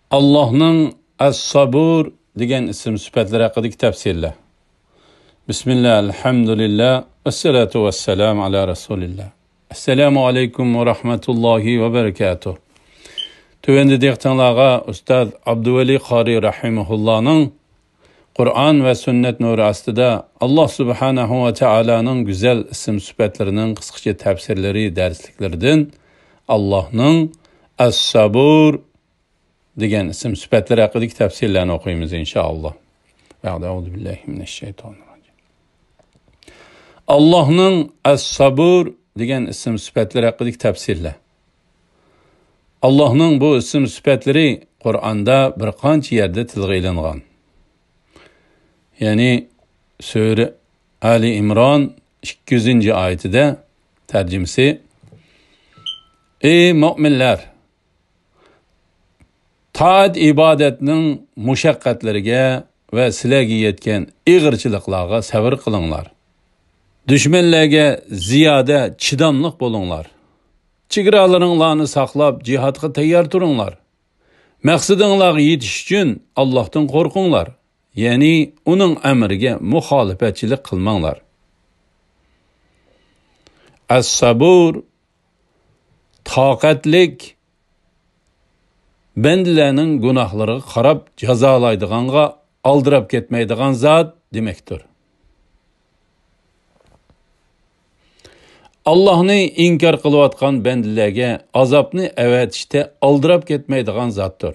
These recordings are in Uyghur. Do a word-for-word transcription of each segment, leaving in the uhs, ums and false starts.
ئاللاھنىڭ ئەس-سابۇر دېگەن ئىسىم سۈپەتلىرى ھەققىدىكى تەپسىرلەر. بىسمىللا، ئەلھەمدۇلىللا، ۋەسسالاتۇ ۋەسسالامۇ ئالا رەسۇلىللا. ئەسسالامۇ ئەلەيكۇم ۋە رەھمەتۇللاھى ۋە بەرىكاتۇھ. تۆۋەندە دىققىتىڭلارغا ئۇستاز ئابدۇۋەلى قارى رەھىمەھۇللانىڭ قۇرئان ۋە سۈننەت نۇرى ئاستىدا ئاللاھ سۇبھانەھۇ ۋە تائالانىڭ گۈزەل ئىسىم سۈپەتلىرىنىڭ قىسقىچە تەپسىرلىرى دەرسلىكلىرىدىن ئاللاھنىڭ ئەس-سابۇر دېگەن ئىسىم سۈپەتلىرى ھەققىدىكى تەپسىرلەرنى ئوقۇيمىز، ئىنشائاللاھ. بەئدە، ئەئۇزۇ بىللاھى مىنەششەيتانىر راجىم. ئاللاھنىڭ ئەس-سابۇر دېگەن ئىسىم سۈپەتلىرى ھەققىدىكى تەپسىرلەر. ئاللاھنىڭ بۇ ئىسىم سۈپەتلىرى قۇرئاندا بىر قانچە يەردە تىلغا ئېلىنغان. يەنى سۈرە ئالى ئىمران ئىككى يۈزىنچى ئايىتىدە، تەرجىمىسى: ئەي مۆمىنلەر! تائەت-ئىبادەتنىڭ مۇشەققەتلىرىگە ۋە سىلەرگە يەتكەن ئېغىرچىلىقلارغا سەۋر قىلىڭلار. دۈشمەنلەرگە زىيادە چىداملىق بولۇڭلار. چېگرالىرىڭلارنى ساقلاپ، جىھادقا تەييار تۇرۇڭلار. مەقسىتىڭلارغا يېتىش ئۈچۈن ئاللاھتىن قورقۇڭلار، يەنى ئۇنىڭ ئەمرىگە مۇخالىپەتچىلىك قىلماڭلار. ئەس-سابۇر، تاقەتلىك، بەندىلەرنىڭ گۇناھلىرىغا قاراپ جازالايدىغانغا ئالدىراپ كەتمەيدىغان زات دېمەكتۇر. ئاللاھنى ئىنكار قىلىۋاتقان بەندىلەرگە ئازابنى ئەۋەتىشتە ئالدىراپ كەتمەيدىغان زاتتۇر.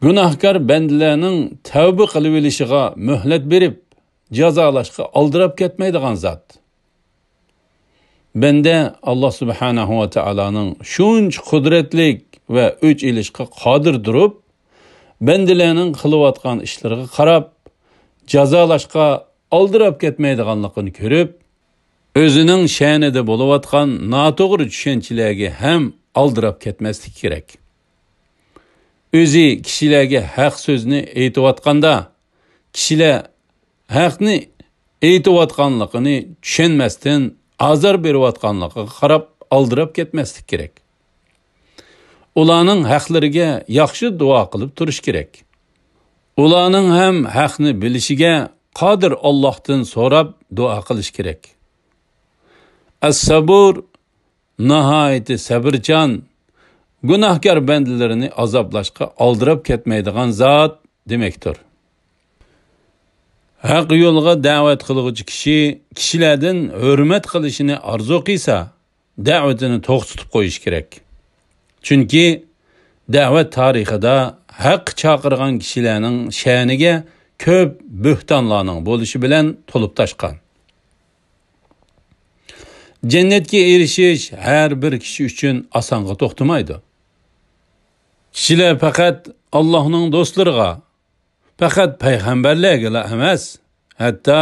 گۇناھكار بەندىلەرنىڭ تەۋبە قىلىۋېلىشىغا مۆھلەت بېرىپ، جازالاشقا ئالدىراپ كەتمەيدىغان زات. بەندە ئاللاھ سۇبھانەھۇ ۋە تائالانىڭ شۇنچە قۇدرەتلىك ۋە ئۆچ ئېلىشقا قادىر تۇرۇپ، بەندىلەرنىڭ قىلىۋاتقان ئىشلىرىغا قاراپ، جازالاشقا ئالدىراپ كەتمەيدىغانلىقىنى كۆرۈپ، ئۆزىنىڭ شەنىدە بولۇۋاتقان ناتوغرا چۈشەنچىلەرگە ھەم ئالدىراپ كەتمەسلىك كېرەك. ئۆزى كىشىلەرگە ھەق سۆزنى ئېيتىۋاتقاندا، كىشىلەر ھەقنى ئېيتىۋاتقانلىقىنى چۈشەنمەستىن، ئازار بېرىۋاتقانلىقىغا قاراپ ئالدىراپ كەتمەسلىك كېرەك. ئۇلارنىڭ ھەقلىرىگە ياخشى دۇئا قىلىپ تۇرۇش كېرەك. ئۇلارنىڭ ھەم ھەقنى بىلىشىگە قادىر ئاللاھتىن سوراپ دۇئا قىلىش كېرەك. ئەس-سابۇر، ناھايىتى سەۋرچان، گۇناھكار بەندىلىرىنى ئازابلاشقا ئالدىراپ كەتمەيدىغان زات دېمەكتۇر. ھەق يولغا دەۋەت قىلغۇچى كىشى كىشىلەردىن ھۆرمەت قىلىشىنى ئارزۇ قىلسا، دەۋىتىنى توختىتىپ قويۇش كېرەك. چۈنكى دەۋەت تارىخىدا ھەققە چاقىرغان كىشىلەرنىڭ شەنىگە كۆپ بۆھتانلارنىڭ بولۇشى بىلەن تولۇپ تاشقان. جەننەتكە ئېرىشىش ھەر بىر كىشى ئۈچۈن ئاسانغا توختىمايدۇ. كىشىلەر پەقەت ئاللاھنىڭ دوستلىرىغا، پەقەت پەيغەمبەرلەرگىلا ئەمەس، ھەتتا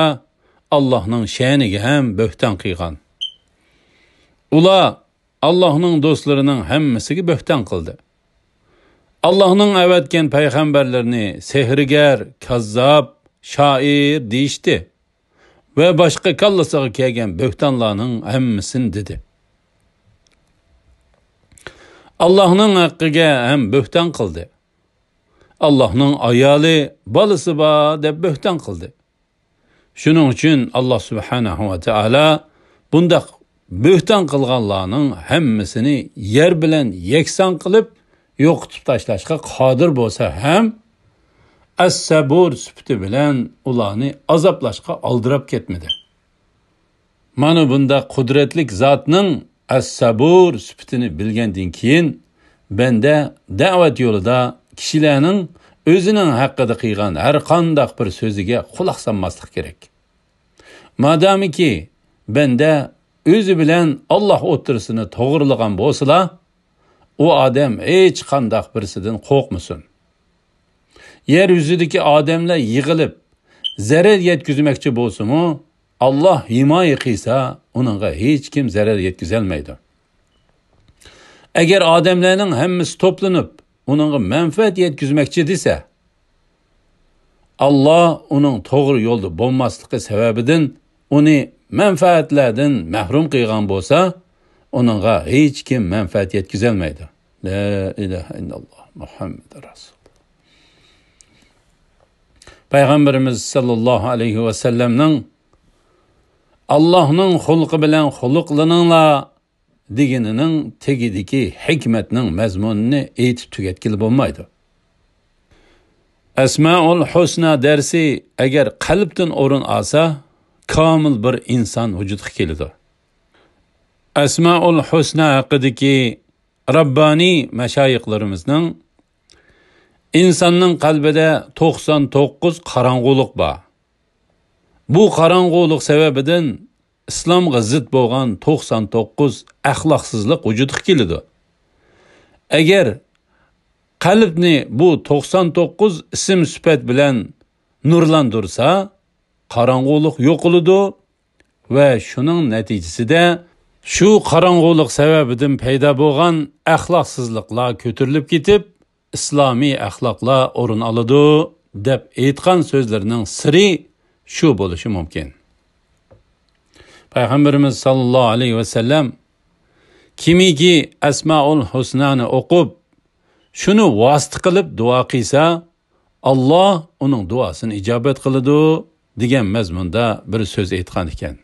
ئاللاھنىڭ شەنىگە ھەم بۆھتان قىلغان. ئۇلار ئاللاھنىڭ دوستلىرىنىڭ ھەممىسىگە بۆھتان قىلدى. ئاللاھنىڭ ئەۋەتكەن پەيغەمبەرلىرىنى سېھىرگەر، كاززاپ، شائىر دېيىشتى ۋە باشقا كاللىسىغا كەلگەن بۆھتانلارنىڭ ھەممىسىنى دېدى. ئاللاھنىڭ ھەققىگە ھەم بۆھتان قىلدى. ئاللاھنىڭ ئايالى، بالىسى بار دەپ بۆھتان قىلدى. شۇنىڭ ئۈچۈن ئاللاھ سۇبھانەھۇ ۋە تائالا بۇنداق بۆھتان قىلغانلارنىڭ ھەممىسىنى يەر بىلەن يەكسان قىلىپ يوقىتىپ تاشلاشقا قادىر بولسا ھەم، ئەس-سەبۇر سۈپىتى بىلەن ئۇلارنى ئازابلاشقا ئالدىراپ كەتمىدى. مانا بۇنداق قۇدرەتلىك زاتنىڭ ئەس-سەبۇر سۈپىتىنى بىلگەندىن كېيىن، بەندە دەۋەت يولىدا كىشىلەرنىڭ ئۆزىنىڭ ھەققىدە قىلغان ھەر قانداق بىر سۆزىگە قۇلاق سالماسلىق كېرەك. مادامىكى بەندە ئۆزى بىلەن ئاللاھ ئوتتۇرىسىنى توغرىلىغان بولسىلا، ئۇ ئادەم ھېچقانداق بىرسىدىن قورقمىسۇن. يەر يۈزىدىكى ئادەملەر يىغىلىپ زەرەر يەتكۈزمەكچى بولسىمۇ، ئاللاھ ھىمايە قىلسا، ئۇنىڭغا ھېچكىم زەرەر يەتكۈزەلمەيدۇ. ئەگەر ئادەملەرنىڭ ھەممىسى توپلىنىپ ئۇنىڭغا مەنپەئەت يەتكۈزمەكچى دېسە، ئاللاھ ئۇنىڭ توغرا يولدا بولماسلىقى سەۋەبىدىن ئۇنى مەنپەئەتلەردىن مەھرۇم قىلغان بولسا، ئۇنىڭغا ھېچكىم مەنپەئەت يەتكۈزەلمەيدۇ. لا ئىلاھە ئىللاللا، مۇھەممەد رەسۇلۇللا. پەيغەمبىرىمىز ساللاللاھۇ ئەلەيھى ۋەسەللەمنىڭ «ئاللاھنىڭ خۇلقى بىلەن خۇلقلىنىڭلار» دېگىنىنىڭ تېگىدىكى ھېكمەتنىڭ مەزمۇنىنى ئېيتىپ تۈگەتكىلى بولمايدۇ. ئەسمائۇل ھۇسنا دەرسى ئەگەر قەلبتىن ئورۇن ئالسا، كامىل بىر ئىنسان ۋۇجۇدقا كېلىدۇ. ئەسمائۇل ھۇسنا ھەققىدىكى رەببانىي مەشايىخلىرىمىزنىڭ: «ئىنساننىڭ قەلبىدە توقسان توققۇز قاراڭغۇلۇق بار. بۇ قاراڭغۇلۇق سەۋەبىدىن ئىسلامغا زىت بولغان توقسان توققۇز ئەخلاقسىزلىق ۋۇجۇدقا كېلىدۇ. ئەگەر قەلبنى بۇ توقسان توققۇز ئىسىم سۈپەت بىلەن نۇرلاندۇرسا، قاراڭغۇلۇق يوقىلىدۇ ۋە شۇنىڭ نەتىجىسىدە شۇ قاراڭغۇلۇق سەۋەبىدىن پەيدا بولغان ئەخلاقسىزلىقلار كۆتۈرۈلۈپ كېتىپ، ئىسلامىي ئەخلاقلار ئورۇن ئالىدۇ» دەپ ئېيتقان سۆزلىرىنىڭ سىرى شۇ بولۇشى مۇمكىن. پەيغەمبىرىمىز ساللاللاھۇ ئەلەيھى ۋەسەللەم: «كىمكى ئەسمائۇل ھۇسنانى ئوقۇپ، شۇنى ۋاسىتە قىلىپ دۇئا قىلسا، ئاللا ئۇنىڭ دۇئاسىنى ئىجابەت قىلىدۇ» دېگەن مەزمۇندا بىر سۆز ئېيتقان ئىكەن.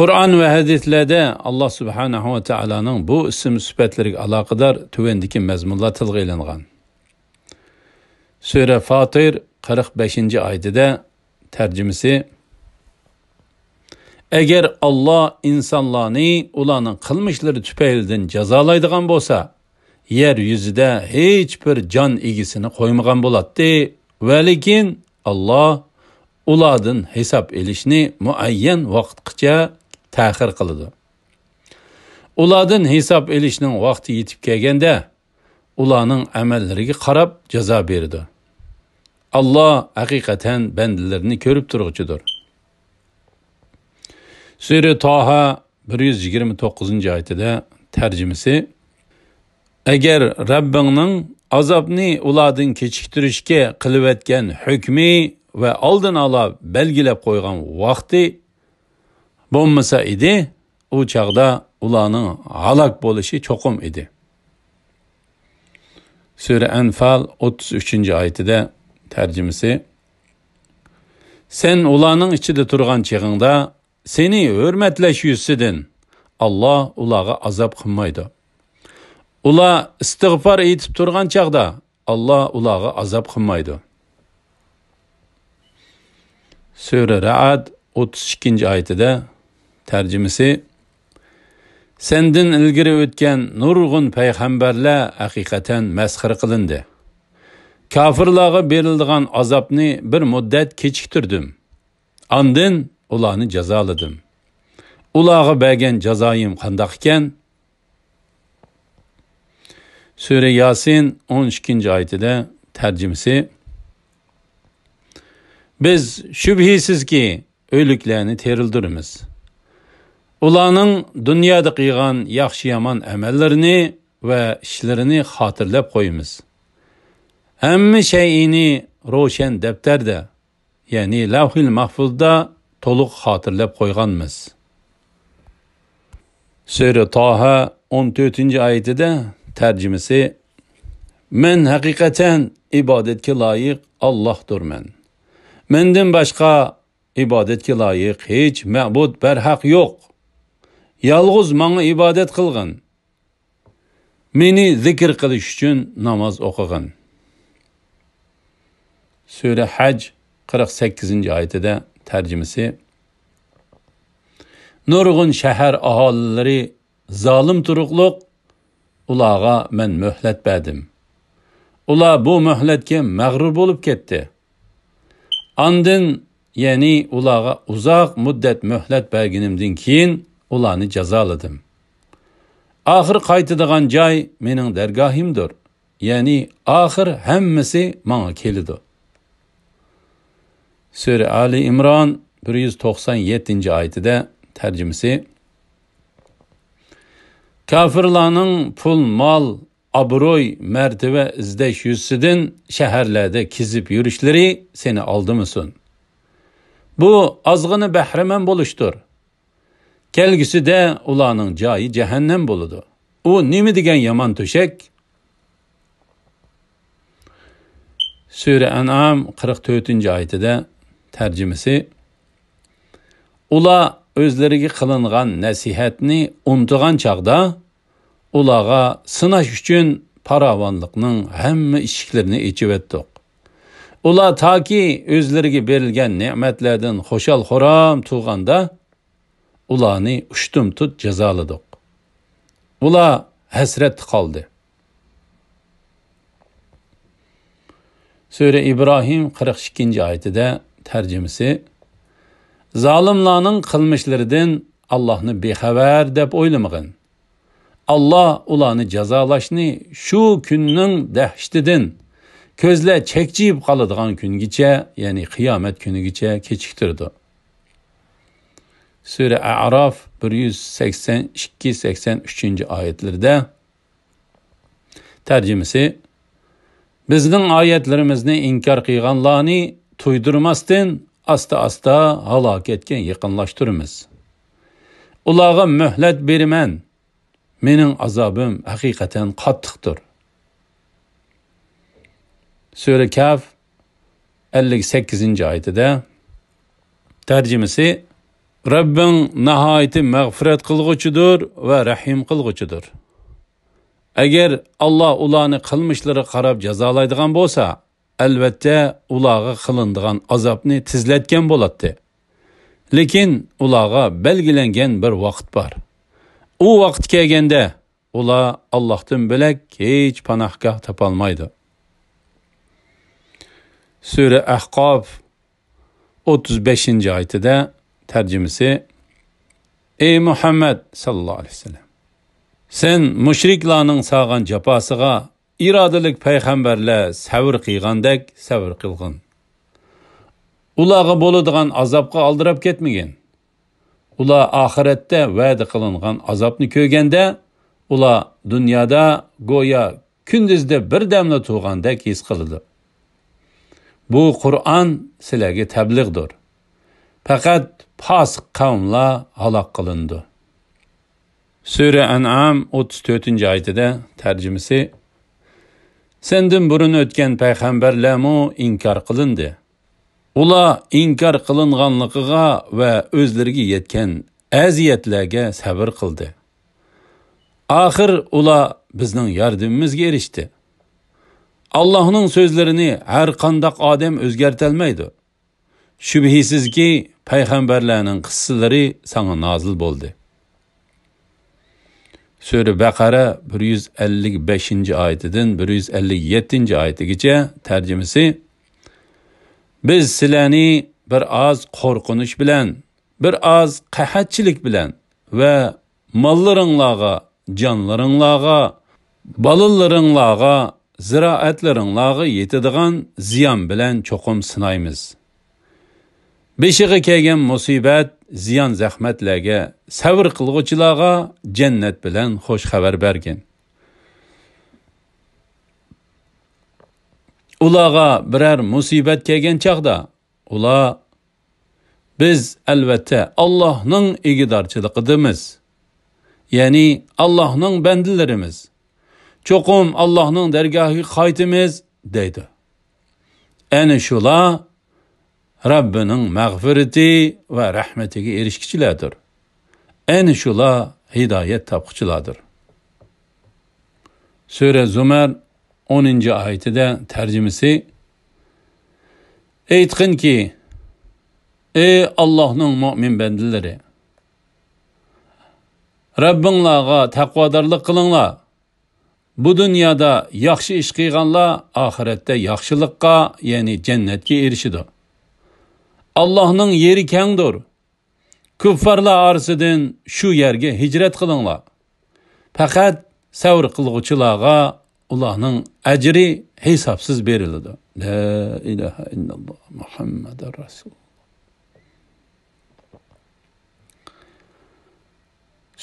قۇرئان ۋە ھەدىسلەردە ئاللا سۇبھانەھۇ ۋە تائالانىڭ بۇ ئىسىم سۈپەتلىرىگە ئالاقىدار تۆۋەندىكى مەزمۇنلار تىلغا ئېلىنغان. سۈرە فاتىر قىرىق بەشىنچى ئايىتىدە، تەرجىمىسى: «ئەگەر ئاللا ئىنسانلارنى ئۇلارنىڭ قىلمىشلىرى تۈپەيلىدىن جازالايدىغان بولسا، يەر يۈزىدە ھېچ بىر جان ئىگىسىنى قويمىغان بولاتتى. ۋەلىكىن ئاللا ئۇلاردىن ھېساب ئېلىشنى مۇئەييەن ۋاقىتقىچە تەخىر قىلىدۇ. ئۇلاردىن ھېساب ئېلىشنىڭ ۋاقتى يېتىپ كەلگەندە، ئۇلارنىڭ ئەمەللىرىگە قاراپ جازا بېرىدۇ. ئاللا ھەقىقەتەن بەندىلىرىنى كۆرۈپ تۇرغۇچىدۇر.» سۈرە تاھا بىر يۈز يىگىرمە توققۇزىنچى ئايىتىدە، تەرجىمىسى: «ئەگەر رەببىڭنىڭ ئازابنى ئۇلاردىن كېچىكتۈرۈشكە قىلىۋەتكەن ھۆكمى ۋە ئالدىن ئالا بەلگىلەپ قويغان ۋاقتى بولمىسا ئىدى، ئۇ چاغدا ئۇلارنىڭ ھالاك بولۇشى چوقۇم ئىدى.» سۈرە ئەنفال ئوتتۇز ئۈچىنچى ئايىتىدە، تەرجىمىسى: «سەن ئۇلارنىڭ ئىچىدە تۇرغان چېغىڭدا، سېنى ھۆرمەتلەش يۈزىسىدىن ئاللا ئۇلارغا ئازاب قىلمايدۇ. ئۇلار ئىستىغپار ئېيتىپ تۇرغان چاغدا، ئاللا ئۇلارغا ئازاب قىلمايدۇ.» سۈرە رەئد ئوتتۇز ئىككىنچى ئايىتىدە، تەرجىمىسى: «سەندىن ئىلگىرى ئۆتكەن نۇرغۇن پەيغەمبەرلەر ھەقىقەتەن مەسخىرە قىلىندى. كاپىرلارغا بېرىلىدىغان ئازابنى بىر مۇددەت كېچىكتۈردۈم. ئاندىن ئۇلارنى جازالىدىم. ئۇلارغا بەرگەن جازايىم قانداق ئىكەن؟» سۈرە ياسىن ئون ئىككىنچى ئايىتىدە، تەرجىمىسى: «بىز شۈبھىسىزكى ئۆلۈكلەرنى تىرىلدۈرىمىز. ئۇلارنىڭ دۇنيادا قىلغان ياخشى-يامان ئەمەللىرىنى ۋە ئىشلىرىنى خاتىرىلەپ قويىمىز. ھەممە شەيئىنى روشەن دەپتەردە، يەنى لەۋھىل مەھفۇزدا تولۇق خاتىرىلەپ قويغانمىز.» سۈرە تاھا ئون تۆتىنچى ئايىتىدە، تەرجىمىسى: «مەن ھەقىقەتەن ئىبادەتكە لايىق ئاللاھدۇرمەن. مەندىن باشقا ئىبادەتكە لايىق ھېچ مەبۇد بەرھەق يوق. يالغۇز ماڭا ئىبادەت قىلغىن. مېنى زىكىر قىلىش ئۈچۈن ناماز ئوقۇغىن.» سۈرە ھەج قىرىق سەككىزىنچى ئايىتىدە، تەرجىمىسى: «نۇرغۇن شەھەر ئاھالىلىرى زالىم تۇرۇقلۇق، ئۇلارغا مەن مۆھلەت بەردىم. ئۇلار بۇ مۆھلەتكە مەغرۇر بولۇپ كەتتى. ئاندىن، يەنى ئۇلارغا ئۇزاق مۇددەت مۆھلەت بەرگىنىمدىن كېيىن، ئۇلارنى جازالىدىم. ئاخىر قايتىدىغان جاي مېنىڭ دەرگاھىمدۇر، يەنى ئاخىر ھەممىسى ماڭا كېلىدۇ.» سۈرە ئالى ئىمران بىر يۈز توقسان يەتتىنچى ئايىتىدە، تەرجىمىسى: «كاپىرلارنىڭ پۇل، مال، ئابرۇي، مەرتىۋە ئىزدەش يۈزىسىدىن شەھەرلەردە كېزىپ يۈرۈشلىرى سېنى ئالدىمىسۇن. بۇ ئازغىنە بەھرىمەن بولۇشتۇر. كەلگۈسىدە ئۇلارنىڭ جايى جەھەننەم بولىدۇ. ئۇ نېمە دېگەن يامان تۆشەك؟ سۈرە ئەنئام قىرىق تۆتىنچى ئايىتىدە، تەرجىمىسى: ئۇلار ئۆزلىرىگە قىلىنغان نەسىھەتنى ئۇنتۇغان چاغدا، ئۇلارغا سىناش ئۈچۈن پاراۋانلىقنىڭ ھەممە ئىشىكلىرىنى ئېچىۋەتتۇق. ئۇلار تاكى ئۆزلىرىگە بېرىلگەن نېمەتلەردىن خۇشال-خۇرام تۇرغاندا، ئۇلارنى ئۇشتۇمتۇت جازالىدۇق. ئۇلار ھەسرەتتە قالدى. سۈرە ئىبراھىم قىرىق ئىككىنچى ئايىتىدە، تەرجىمىسى: زالىملارنىڭ قىلمىشلىرىدىن ئاللاھنى بىخەۋەر دەپ ئويلىمىغىن. ئاللا ئۇلارنى جازالاشنى شۇ كۈننىڭ دەھشىتىدىن كۆزلەر چەكچىيىپ قالىدىغان كۈنگىچە، يەنى قىيامەت كۈنىگىچە كېچىكتۈرىدۇ. سۈرە ئەئراف بىر يۈز سەكسەن ئىككى، سەكسەن ئۈچىنچى ئايەتلىرىدە، تەرجىمىسى: بىزنىڭ ئايەتلىرىمىزنى ئىنكار قىلغانلارنى تۇيدۇرماستىن ئاستا-ئاستا ھالاكەتكە يېقىنلاشتۇرىمىز. ئۇلارغا مۆھلەت بېرىمەن. مېنىڭ ئازابىم ھەقىقەتەن قاتتىقتۇر. سۈرە كەھف ئەللىك سەككىزىنچى ئايىتىدە، تەرجىمىسى: رەببىڭ ناھايىتى مەغپىرەت قىلغۇچىدۇر ۋە رەھىم قىلغۇچىدۇر. ئەگەر ئاللا ئۇلارنى قىلمىشلىرىغا قاراپ جازالايدىغان بولسا، ئەلۋەتتە، ئۇلارغا قىلىنىدىغان ئازابنى تېزلەتكەن بولاتتى. لېكىن ئۇلارغا بەلگىلەنگەن بىر ۋاقىت بار. ئۇ ۋاقىت كەلگەندە، ئۇلار ئاللاھتىن بۆلەك ھېچ پاناھگاھ تاپالمايدۇ. سۈرە ئەھقاف ئوتتۇز بەشىنچى ئايىتىدە، تەرجىمىسى: ئەي مۇھەممەد ساللاللاھۇ ئەلەيھى ۋەسەللەم، سەن مۇشرىكلارنىڭ سالغان جاپاسىغا ئىرادىلىك پەيغەمبەرلەر سەۋر قىلغاندەك سەۋر قىلغىن. ئۇلارغا بولىدىغان ئازابقا ئالدىراپ كەتمىگىن. ئۇلار ئاخىرەتتە ۋەدە قىلىنغان ئازابنى كۆرگەندە، ئۇلار دۇنيادا گويا كۈندۈزدە بىردەملا تۇرغاندەك ھېس قىلىدۇ. بۇ قۇرئان سىلەرگە تەبلىغدۇر. پەقەت پاسىق قەۋملەر ھالاك قىلىنىدۇ. سۈرە ئەنئام ئوتتۇز تۆتىنچى ئايىتىدە، تەرجىمىسى: سەندىن بۇرۇن ئۆتكەن پەيغەمبەرلەرمۇ ئىنكار قىلىندى. ئۇلار ئىنكار قىلىنغانلىقىغا ۋە ئۆزلىرىگە يەتكەن ئەزىيەتلەرگە سەۋر قىلدى. ئاخىر ئۇلار بىزنىڭ ياردىمىمىزگە ئېرىشتى. ئاللاھنىڭ سۆزلىرىنى ھەر قانداق ئادەم ئۆزگەرتەلمەيدۇ. شۈبھىسىزكى، پەيغەمبەرلەرنىڭ قىسسىلىرى ساڭا نازىل بولدى. سۈرە بەقەرە بىر يۈز ئەللىك بەشىنچى ئايىتىدىن بىر يۈز ئەللىك يەتتىنچى ئايىتىگىچە، تەرجىمىسى: بىز سىلەرنى بىر ئاز قورقۇنچ بىلەن، بىر ئاز قەھەتچىلىك بىلەن ۋە ماللىرىڭلارغا، جانلىرىڭلارغا، بالىلىرىڭلارغا، زىرائەتلىرىڭلارغا يېتىدىغان زىيان بىلەن چوقۇم سىنايمىز. بېشىغا كەلگەن مۇسىبەت، زىيان-زەخمەتلەرگە سەۋر قىلغۇچىلارغا جەننەت بىلەن خوش خەۋەر بەرگىن. ئۇلارغا بىرەر مۇسىبەت كەلگەن چاغدا، ئۇلار: بىز، ئەلۋەتتە، ئاللاھنىڭ ئىگىدارچىلىقىدىمىز، يەنى ئاللاھنىڭ بەندىلىرىمىز. چوقۇم ئاللاھنىڭ دەرگاھىغا قايتىمىز، دەيدۇ. ئەنە شۇلار رەببىنىڭ مەغپىرىتى ۋە رەھمىتىگە ئېرىشكۈچىلەردۇر. ئەنە شۇلار ھىدايەت تاپقۇچىلاردۇر. سۈرە زۇمەر ئونىنچى ئايىتىدە، تەرجىمىسى: ئېيتقىنكى، ئەي ئاللاھنىڭ مۆمىن بەندىلىرى، رەببىڭلارغا تەقۋادارلىق قىلىڭلار. بۇ دۇنيادا ياخشى ئىش قىلغانلار ئاخىرەتتە ياخشىلىققا، يەنى جەننەتكە ئېرىشىدۇ. ئاللاھنىڭ يېرى كەڭدۇر. كۇففارلار ئارىسىدىن شۇ يەرگە ھىجرەت قىلىڭلار. پەقەت سەۋر قىلغۇچىلارغا ئۇلارنىڭ ئەجرى ھېسابسىز بېرىلىدۇ. لا ئىلاھە ئىللاللاھ مۇھەممەدۇر رەسۇلۇللاھ.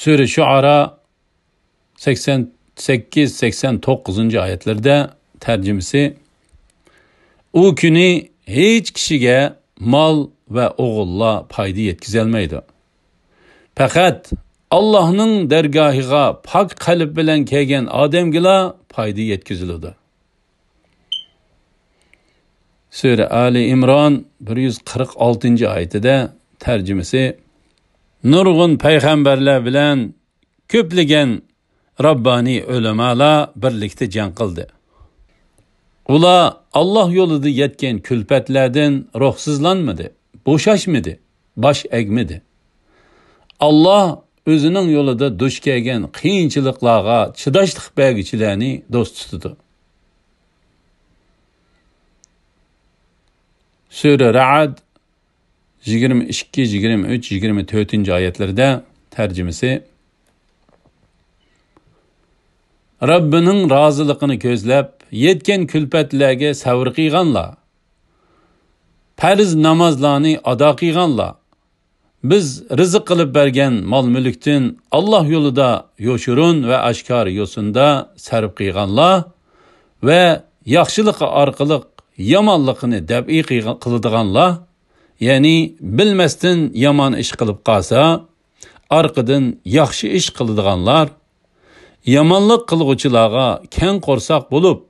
سۈرە شۇئارا سەكسەن سەككىز، سەكسەن توققۇزىنچى ئايەتلەردە، تەرجىمىسى: ئۇ كۈنى ھېچ كىشىگە مال ۋە ئوغۇللار پايدا يەتكۈزەلمەيدۇ. پەقەت ئاللاھنىڭ دەرگاھىغا پاك قەلب بىلەن كەلگەن ئادەمگىلا پايدا يەتكۈزۈلىدۇ. سۈرە ئالى ئىمران بىر يۈز قىرىق ئالتىنچى ئايىتىدە، تەرجىمىسى، نۇرغۇن پەيغەمبەرلەر بىلەن كۆپلىگەن راببانىي ئۆلىمالار بىرلىكتە جەڭ قىلدى. ئۇلار ئاللاھ يولىدا يەتكەن كۈلپەتلەردىن روھسىزلانمىدى، بوشاشمىدى، باش ئەگمىدى. ئاللاھ ئۆزىنىڭ يولىدا دۇچ كەلگەن قىيىنچىلىقلارغا چىداشلىق بەرگۈچىلەرنى دوست تۇتىدۇ. سۈرە رەئد يىگىرمە ئىككى، يىگىرمە ئۈچ، يىگىرمە تۆتىنچى ئايەتلىرىدە، تەرجىمىسى، رەببىنىڭ رازىلىقىنى كۆزلەپ، يەتكەن كۈلپەتلەرگە سەۋر قىلغانلار، پەرز نامازلارنى ئادا قىلغانلار، بىز رىزىق قىلىپ بەرگەن مال-مۈلۈكتىن ئاللاھ يولىدا يوشۇرۇن ۋە ئاشكارا يوسۇندا سەرپ قىلغانلار ۋە ياخشىلىقى ئارقىلىق يامانلىقنى دەپئى قىلغا-، قىلىدىغانلار، يەنى بىلمەستىن يامان ئىش قىلىپ قالسا، ئارقىدىن ياخشى ئىش قىلىدىغانلار، يامانلىق قىلغۇچىلارغا كەڭ قورساق بولۇپ،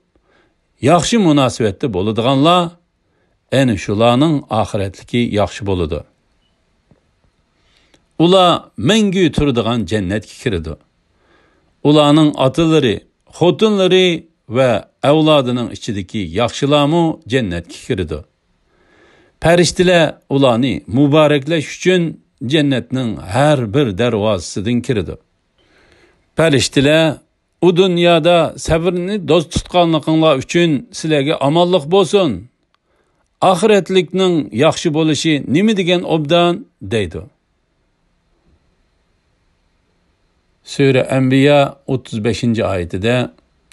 ياخشى مۇناسىۋەتتە بولىدىغانلار، ئەنە شۇلارنىڭ ئاخىرەتلىكى ياخشى بولىدۇ. ئۇلار مەڭگۈ تۇرىدىغان جەننەتكە كىرىدۇ. ئۇلارنىڭ ئاتىلىرى، خوتۇنلىرى ۋە ئەۋلادىنىڭ ئىچىدىكى ياخشىلارمۇ جەننەتكە كىرىدۇ. پەرىشتىلەر ئۇلارنى مۇبارەكلەش ئۈچۈن جەننەتنىڭ ھەر بىر دەرۋازىسىدىن كىرىدۇ. پەرىشتىلەر، ئۇ دۇنيادا سەۋرنى دوست تۇتقانلىقىڭلار ئۈچۈن سىلەرگە ئامانلىق بولسۇن. ئاخىرەتلىكنىڭ ياخشى بولۇشى نېمە دېگەن ئوبدان، دەيدۇ. سۈرە ئەنبىيا ئوتتۇز بەشىنچى ئايىتىدە،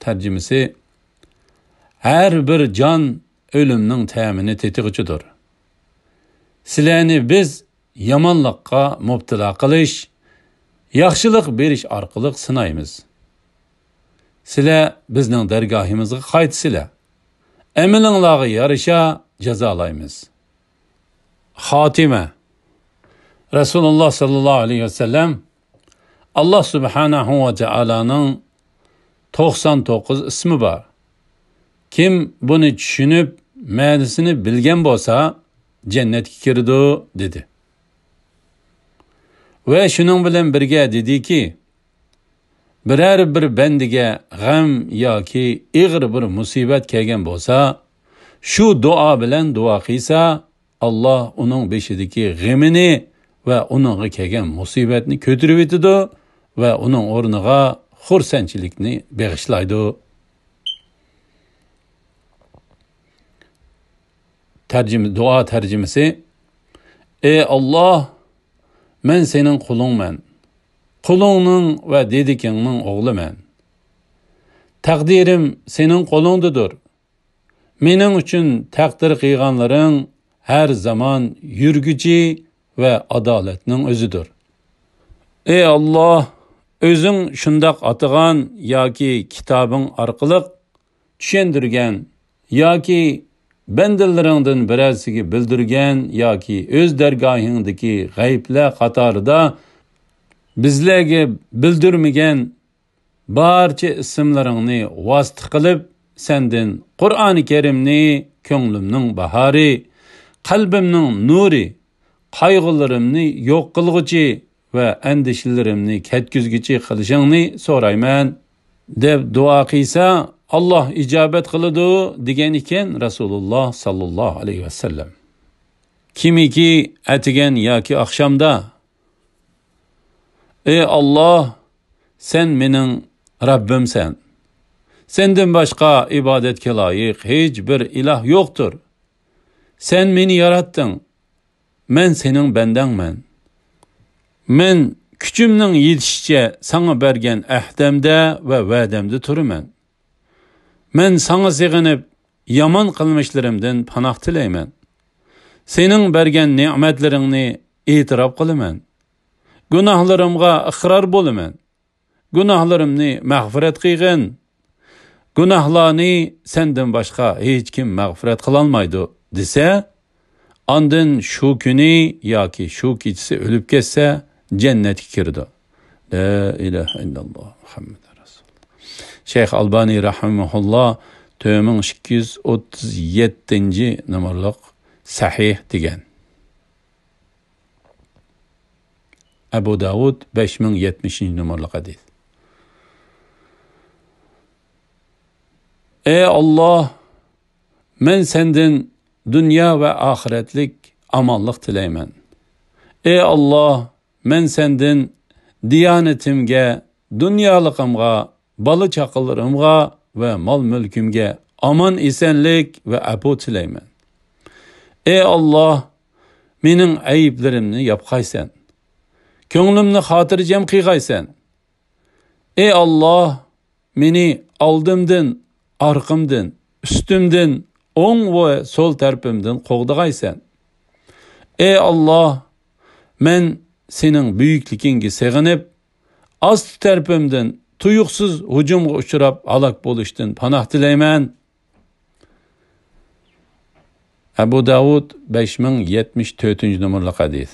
تەرجىمىسى، ھەر بىر جان ئۆلۈمنىڭ تەمىنى تېتىغۇچىدۇر. سىلەرنى بىز يامانلىققا مۇپتىلا قىلىش، ياخشىلىق بېرىش ئارقىلىق سىنايمىز. سىلەر بىزنىڭ دەرگاھىمىزغا قايتىسىلەر. ئەمىلىڭلارغا يارىشا جازالايمىز. خاتىمە. رەسۇلۇللاھ ساللاللاھۇ ئەلەيھى ۋەسەللەم، ئاللاھ سۇبھانەھۇ ۋە تائالانىڭ توقسان توققۇز ئىسمى بار. كىم بۇنى چۈشىنىپ، مەنىسىنى بىلگەن بولسا، جەننەتكە كىرىدۇ، دېدى. ۋە شۇنىڭ بىلەن بىرگە دېدىكى، بىرەر بىر بەندىگە غەم ياكى ئېغىر بىر مۇسىبەت كەلگەن بولسا، شۇ دۇئا بىلەن دۇئا قىلسا، ئاللاھ ئۇنىڭ بېشىدىكى غېمىنى ۋە ئۇنىڭغا كەلگەن مۇسىبەتنى كۆتۈرۈۋېتىدۇ ۋە ئۇنىڭ ئورنىغا خۇرسەنچىلىكنى بېغىشلايدۇ. تەرجىمە، دۇئا تەرجىمىسى. ئەي ئاللاھ، مەن سېنىڭ قۇلۇڭمەن. قۇلۇڭنىڭ ۋە دېدىكىڭنىڭ ئوغلىمەن. تەقدىرىم سېنىڭ قولۇڭدىدۇر. مېنىڭ ئۈچۈن تەقدىر قىلغانلىرىڭ ھەر زامان يۈرگۈچى ۋە ئادالەتنىڭ ئۆزىدۇر. ئەي ئاللاھ، ئۆزۈڭ شۇنداق ئاتىغان ياكى كىتابىڭ ئارقىلىق چۈشەندۈرگەن ياكى بەندىلىرىڭدىن بىرەرسىگە بىلدۈرگەن ياكى ئۆز دەرگاھىڭدىكى غەيىبلەر قاتارىدا بىزلەرگە بىلدۈرمىگەن بارچە ئىسىملىرىڭنى ۋاسىتە قىلىپ، سەندىن قۇرئانى كەرىمنى، كۆڭلۈمنىڭ باھارى، قەلبىمنىڭ نۇرى، قايغۇلىرىمنى يوق قىلغۇچى ۋە ئەندىشىلىرىمنى كەتكۈزگۈچى قىلىشىڭنى سورايمەن، دەپ دۇئا قىلسا، ئاللاھ ئىجابەت قىلىدۇ، دېگەن ئىكەن رەسۇلۇللاھ ساللاللاھۇ ئەلەيھى ۋەسەللەم. كىمكى ئەتىگەن ياكى ئاخشامدا، ئەي ئاللاھ، سەن مېنىڭ رەببىمسەن. سەندىن باشقا ئىبادەتكە لايىق ھېچ بىر ئىلاھ يوقتۇر. سەن مېنى ياراتتىڭ. مەن سېنىڭ بەندەڭمەن. مەن كۈچۈمنىڭ يېتىشىچە ساڭا بەرگەن ئەھدەمدە ۋە ۋەدەمدە تۇرىمەن. مەن ساڭا سېغىنىپ، يامان قىلمىشلىرىمدىن پاناھ تىلەيمەن. سېنىڭ بەرگەن نېمەتلىرىڭنى ئېتىراپ قىلىمەن. گۇناھلىرىمغا ئىقرار بولىمەن. گۇناھلىرىمنى مەغپىرەت قىلغىن. گۇناھلارنى سەندىن باشقا ھېچكىم مەغپىرەت قىلالمايدۇ، دېسە، ئاندىن شۇ كۈنى ياكى شۇ كېچىسى ئۆلۈپ كەتسە، جەننەتكە كىرىدۇ. لا ئىلاھە ئىللاللا مۇھەممەدۇر رەسۇلۇللا. شەيخ ئالبانى رەھىمەھۇللا تۆت مىڭ ئىككى يۈز ئوتتۇز يەتتىنچى نومۇرلۇق سەھىھ دېگەن. ئەبۇ داۋۇد بەش مىڭ يەتمىشىنچى نومۇرلۇق ھەدىس. ئەي ئاللا، مەن سەندىن دۇنيا ۋە ئاخىرەتلىك ئامانلىق تىلەيمەن. ئەي ئاللا، مەن سەندىن دىيانىتىمگە، دۇنيالىقىمغا، بالا-چاقىلىرىمغا ۋە مال-مۈلكۈمگە ئامان-ئېسەنلىك ۋە ئەپۇ تىلەيمەن. ئەي ئاللا، مېنىڭ ئەيىبلىرىمنى ياپقايسەن. كۆڭلۈمنى خاتىرجەم قىلغايسەن. ئەي ئاللا، مېنى ئالدىمدىن، ئارقىمدىن، ئۈستۈمدىن، ئوڭ ۋە سول تەرىپىمدىن قوغدىغايسەن. ئەي ئاللا، مەن سېنىڭ بۈيۈكلۈكۈڭگە سېغىنىپ، ئاستى تەرىپىمدىن تۇيۇقسىز ھۇجۇمغا ئۇچراپ ھالاك بولۇشتىن پاناھ تىلەيمەن. ئەبۇ داۋۇد بەش مىڭ يەتمىش تۆتىنچى نومۇرلۇق ھەدىس.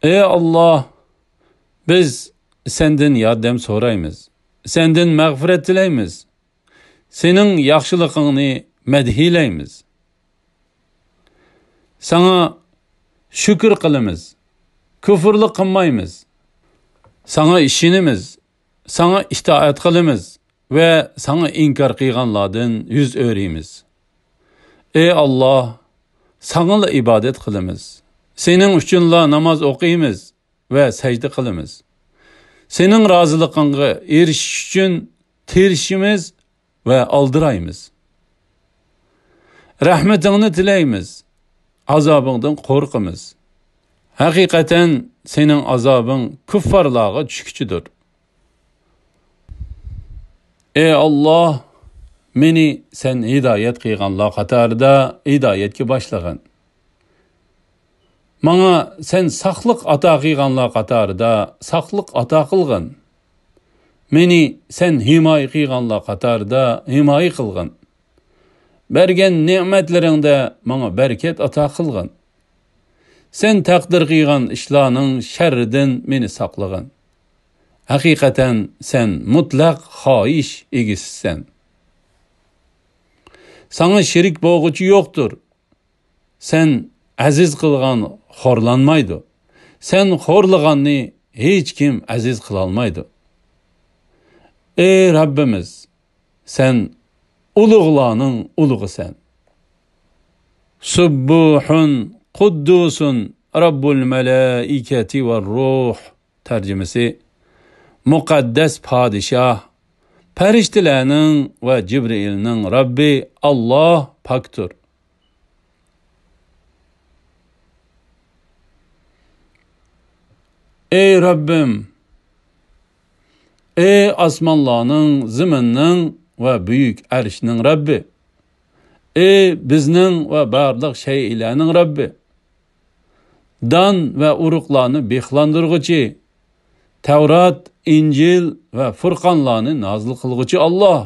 ئەي ئاللا، بىز سەندىن ياردەم سورايمىز، سەندىن مەغپىرەت تىلەيمىز، سېنىڭ ياخشىلىقىڭنى مەدھىيلەيمىز. ساڭا شۈكۈر قىلىمىز، كۇفرلۇق قىلمايمىز. ساڭا ئىشىنىمىز، ساڭا ئىتائەت قىلىمىز ۋە ساڭا ئىنكار قىلغانلاردىن يۈز ئۆرۈيمىز. ئەي ئاللا، ساڭىلا ئىبادەت قىلىمىز. سېنىڭ ئۈچۈنلا ناماز ئوقۇيمىز ۋە سەجدە قىلىمىز. سېنىڭ رازىلىقىڭغا ئېرىشىش ئۈچۈن تىرىشىمىز ۋە ئالدىرايمىز. رەھمىتىڭنى تىلەيمىز، ئازابىڭدىن قورقىمىز. ھەقىقەتەن سېنىڭ ئازابىڭ كۇففارلارغا چۈشكۈچىدۇر. ئەي ئاللا، مېنى سەن ھىدايەت قىلغانلار قاتارىدا ھىدايەتكە باشلىغىن. ماڭا سەن ساقلىق ئاتا قىلغانلار قاتارىدا ساقلىق ئاتا قىلغىن. مېنى سەن ھىمايە قىلغانلار قاتارىدا ھىمايە قىلغىن. بەرگەن نېمەتلىرىڭدە ماڭا بەرىكەت ئاتا قىلغىن. سەن تەقدىر قىلغان ئىشلارنىڭ شەررىدىن مېنى ساقلىغىن. ھەقىقەتەن سەن مۇتلەق خاھىش ئىگىسىسەن. ساڭا شېرىك بولغۇچى يوقتۇر. سەن ئەزىز قىلغان خورلانمايدۇ. سەن خورلىغاننى ھېچكىم ئەزىز قىلالمايدۇ. ئەي رەببىمىز، سەن ئۇلۇغلارنىڭ ئۇلۇغىسەن. سۇببۇھۇن قۇددۇسۇن رەببۇل مەلائىكەتى ۋە روھ. تەرجىمىسى: مۇقەددەس پادىشاھ، پەرىشتىلەرنىڭ ۋە جىبرىئىلنىڭ رەببى ئاللاھ پاكتۇر. ئەي رەببىم! ئەي ئاسمانلارنىڭ، زېمىننىڭ ۋە بۈيۈك ئەرشنىڭ رەببى! ئەي بىزنىڭ ۋە بارلىق شەيئىلەرنىڭ رەببى! دان ۋە ئۇرۇقلارنى بىخلاندۇرغۇچى، تەۋرات، ئىنجىل ۋە فۇرقانلارنى نازىل قىلغۇچى ئاللاھ!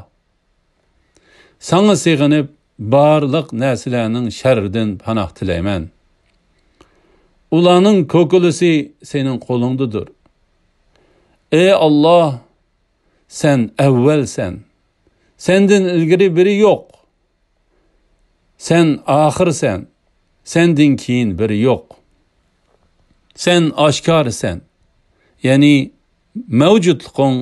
ساڭا سېغىنىپ، بارلىق نەرسىلەرنىڭ شەررىدىن پاناھ تىلەيمەن. ئۇلارنىڭ كوكۇلىسى سېنىڭ قولۇڭدىدۇر. ئەي ئاللاھ، سەن ئەۋۋەلسەن. سەندىن ئىلگىرى بىرى يوق. سەن ئاخىرسەن. سەندىن كېيىن بىرى يوق. سەن ئاشكارىسەن. يەنى مەۋجۇتلۇقۇڭ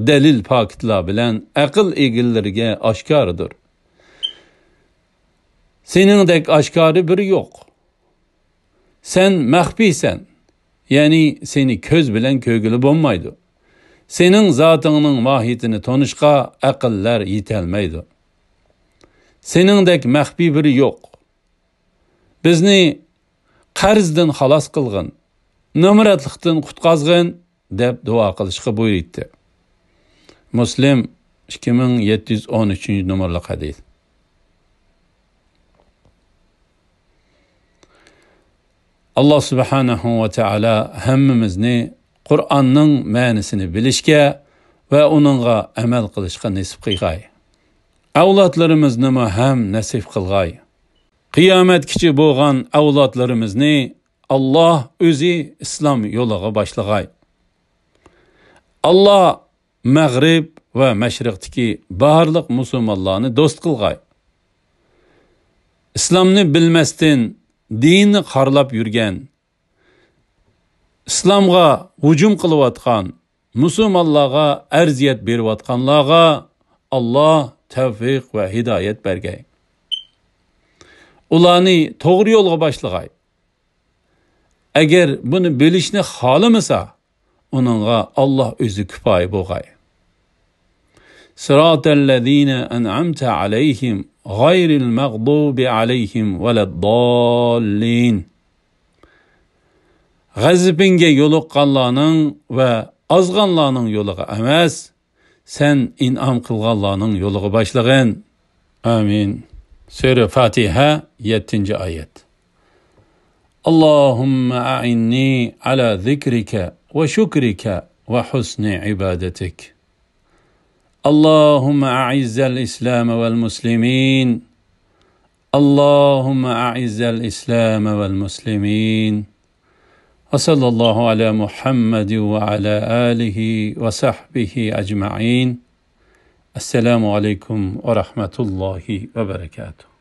دەلىل پاكىتلار بىلەن ئەقىل ئىگىلىرىگە ئاشكارىدۇر. سېنىڭدەك ئاشكارا بىرى يوق. سەن مەخپىيسەن، يەنى سېنى كۆز بىلەن كۆرگىلى بولمايدۇ. سېنىڭ زاتىڭنىڭ ماھىيىتىنى تونۇشقا ئەقىللەر يېتەلمەيدۇ. سېنىڭدەك مەخپىي بىرى يوق. بىزنى قەرزدىن خالاس قىلغىن، نامراتلىقتىن قۇتقازغىن، دەپ دۇئا قىلىشقا بۇيرۇيتتى. مۇسلىم، ئىككى مىڭ يەتتە يۈز ئون ئۈچىنچى نومۇرلۇق ھەدىس. ئاللاھ سۇبھانەھۇ ۋە تائالا ھەممىمىزنى قۇرئاننىڭ مەنىسىنى بىلىشكە ۋە ئۇنىڭغا ئەمەل قىلىشقا نېسىپ قىلغاي. ئەۋلادلىرىمىزنىمۇ ھەم نېسىپ قىلغاي. قىيامەتكىچە بولغان ئەۋلادلىرىمىزنى ئاللاھ ئۆزى ئىسلام يولىغا باشلىغاي. ئاللاھ مەغرىب ۋە مەشرىقتىكى بارلىق مۇسۇلمانلارنى دوست قىلغاي. ئىسلامنى بىلمەستىن دىننى قارىلاپ يۈرگەن، ئىسلامغا ھۇجۇم قىلىۋاتقان، مۇسۇلمانلارغا ئەزىيەت بېرىۋاتقانلارغا ئاللاھ تەۋفىق ۋە ھىدايەت بەرگەي. ئۇلارنى توغرا يولغا باشلىغاي. ئەگەر بۇنى بىلىشنى خالىمىسا، ئۇنىڭغا ئاللاھ ئۆزى كۇپايە بولغاي. صراط الذين أنعمت عليهم غير المغضوب عليهم ولا الضالين. غەزىپىڭگە يولۇققانلارنىڭ ۋە ئازغانلارنىڭ يولىغا ئەمەس، سەن ئىنئام قىلغانلارنىڭ يولىغا باشلىغىن. ئامىن. سۈرە فاتىھە، يەتتىنچى ئايەت. اللهم أعني على ذكرك وشكرك وحسن عبادتك. اللهم أعز الإسلام والمسلمين. اللهم أعز الإسلام والمسلمين. وصلى الله على محمد وعلى آله وصحبه أجمعين. السلام عليكم ورحمة الله وبركاته.